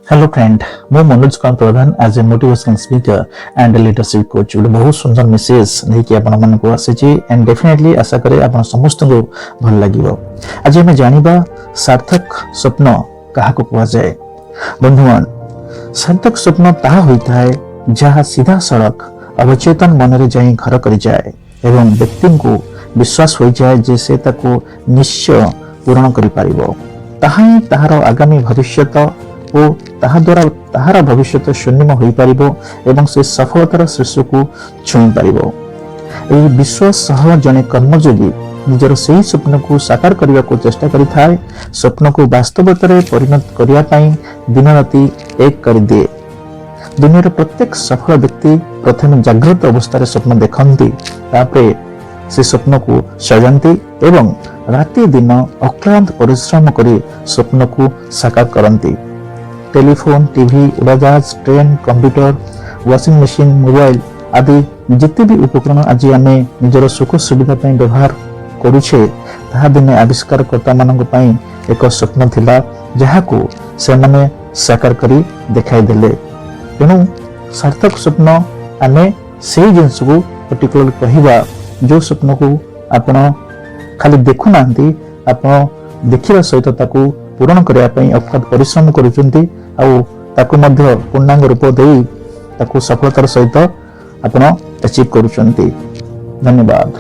Hello friend, ମୁଁ Manoj Kumar Pradhan, as a motivational speaker and leadership coach, ଗୋଟେ ବହୁତ ସୁନ୍ଦର ମେସେଜ ନେଇକି ଆପଣମାନଙ୍କୁ ଆସିଛି ଆଣ୍ଡ ଡେଫିନେଟଲି ଆଶା କରେ ଆପଣ ସମସ୍ତଙ୍କୁ ଭଲ ଲାଗିବ। ଆଜି ଆମେ ଜାଣିବା, ସାର୍ଥକ ସ୍ୱପ୍ନ କାହାକୁ କୁହାଯାଏ। ବନ୍ଧୁଗଣ, ସାର୍ଥକ ସ୍ୱପ୍ନ ତାହା ହୋଇଥାଏ, ଯାହା ସିଧାସଳଖ ଅବଚେତନ ମନରେ ଯାଇ ଘର କରିଯାଏ ଏବଂ ବ୍ୟକ୍ତିଙ୍କୁ ବିଶ୍ୱାସ ହୋଇଯାଏ ଯେ ସେ ତାକୁ ନିଶ୍ଚୟ ପୂରଣ କରିପାରିବ। ତାହା ହିଁ ତାହାର ଆଗାମୀ ଭବିଷ୍ୟତ ଓ ତାହା ଦ୍ୱାରା ତାହାର ଭବିଷ୍ୟତ ସ୍ୱର୍ଣ୍ଣିମ ହୋଇପାରିବ ଏବଂ ସେ ସଫଳତାର ଶୀର୍ଷକୁ ଛୁଇଁ ପାରିବ। ଏହି ବିଶ୍ୱାସ ସହ ଜଣେ କର୍ମଯୋଗୀ ନିଜର ସେହି ସ୍ୱପ୍ନକୁ ସାକାର କରିବାକୁ ଚେଷ୍ଟା କରିଥାଏ। ସ୍ୱପ୍ନକୁ ବାସ୍ତବତାରେ ପରିଣତ କରିବା ପାଇଁ ଦିନରାତି ଏକ କରିଦିଏ। ଦୁନିଆର ପ୍ରତ୍ୟେକ ସଫଳ ବ୍ୟକ୍ତି ପ୍ରଥମେ ଜାଗ୍ରତ ଅବସ୍ଥାରେ ସ୍ୱପ୍ନ ଦେଖନ୍ତି, ତାପରେ ସେ ସ୍ୱପ୍ନକୁ ସଜାନ୍ତି ଏବଂ ରାତି ଦିନ ଅକ୍ଳାନ୍ତ ପରିଶ୍ରମ କରି ସ୍ୱପ୍ନକୁ ସାକାର କରନ୍ତି। ଟେଲିଫୋନ, ଟିଭି, ଉଡ଼ାଜାହାଜ, train, computer, washing machine, mobile ଆଦି ଯେତେ ବି ଉପକରଣ ଆଜି ଆମେ ନିଜର ସୁଖ ସୁବିଧା ପାଇଁ ବ୍ୟବହାର କରୁଛେ, ତାହା ଦିନେ ଆବିଷ୍କାରକର୍ତ୍ତାମାନଙ୍କ ପାଇଁ ଏକ ସ୍ୱପ୍ନ ଥିଲା, ଯାହାକୁ ସେମାନେ ସାକାର କରି ଦେଖାଇଦେଲେ। ତେଣୁ ସାର୍ଥକ ସ୍ୱପ୍ନ ଆମେ ସେଇ ଜିନିଷକୁ ପର୍ଟିକୁଲାର କହିବା, ଯେଉଁ ସ୍ୱପ୍ନକୁ ଆପଣ ଖାଲି ଦେଖୁନାହାନ୍ତି, ଆପଣ ଦେଖିବା ସହିତ ତାକୁ ପୂରଣ କରିବା ପାଇଁ ଅକ୍ଳାନ୍ତ ପରିଶ୍ରମ କରୁଛନ୍ତି ଆଉ ତାକୁ ମଧ୍ୟ ପୂର୍ଣ୍ଣାଙ୍ଗ ରୂପ ଦେଇ ତାକୁ ସଫଳତାର ସହିତ ଆପଣ ଆଚିଭ୍ କରୁଛନ୍ତି। ଧନ୍ୟବାଦ।